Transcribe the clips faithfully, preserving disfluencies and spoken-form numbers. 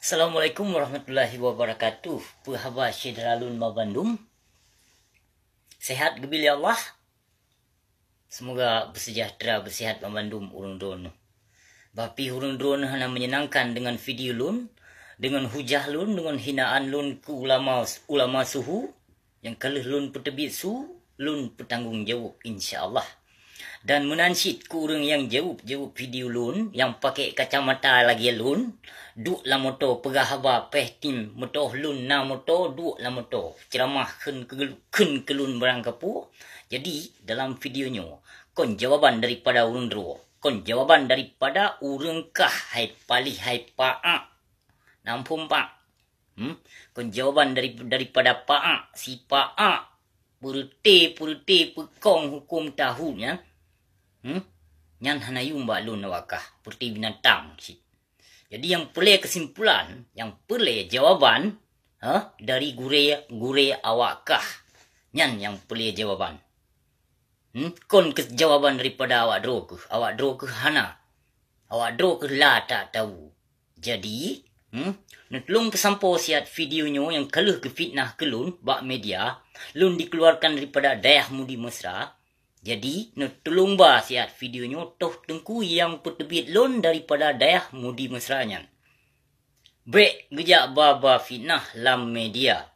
Assalamualaikum warahmatullahi wabarakatuh. Peue haba syedara lôn ban bandum? Sehat geubri lé Allah? Semoga bersejahtera, bersehat ban bandum ureuëng droeneuh. Bah pih ureuëng droeneuh hana menyenangkan dengan video lôn, dengan hujah lôn, dengan hinaan lôn keu ulama, ulama suhu, nyang ka lheueh lôn peuteubiet su, lôn peutanggong jaweueb, insya Allah. Dan meunan cit keu ureuëng nyang jaweueb-jaweueb video lôn, nyang pakai kacamata lagée lôn, duek lam moto peugah haba péh tim meutoh lôn na moto duek lam moto, ceuramah kheun keu, kheun keu lôn barang kapeue. Jadi, dalam video nyoe, kon jawaban daripada ureuëng droe, kon jawaban daripada ureuëng kah hai paléh hai paak. Nampung pak. Hmm? Kon jawaban dari, daripada paak, si paak, peureute-peureute peukong huköm tahu nyan. Hmm? Nyan hana yum bak lôn awak kah, peureute binatang cit. Jadi nyang peureulée keusimpulan, nyang peureulée jawaban, ha, dari gurée, gurée awak kah. Nyan nyang peureulée jawaban. Hmm? Kon keu jawaban daripada awak droe keuh, awak droe keuh hana. Awak droe keuh la tak tahu. Jadi, hmm, neutulông peusampoe siat video nyoe nyang ka lheueh geufitnah keu lôn bak media, lôn dikeluarkan daripada Dayah Mudi Mesra. Jadi, neutulông ba siat video nyoe toh teungku nyang peuteubiet lôn daripada Dayah Mudi Mesra nyan. Bék geujak ba-ba fitnah lam media.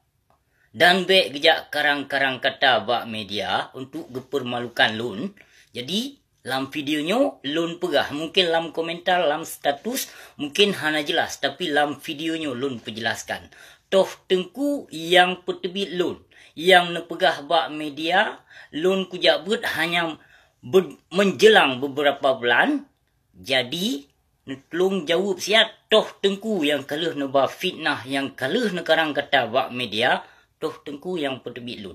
Dan bék geujak karang-karang kata bak media untuk geupeurmalukan lôn. Jadi, lam video nyoe lôn peugah, mungkin lam komentar, lam status, mungkin hana jelas, tapi lam video nyoe lôn peujelaskan. Toh teungku nyang peuteubiet lôn, nyang neupeugah bak media, lôn kujak beuet hanya be-, menjelang beberapa bulan. Jadi, neutulông jaweueb siat, toh teungku nyang ka lheueh neuba fitnah, nyang ka lheueh neukarang kata bak media, toh teungku nyang peuteubiet lôn.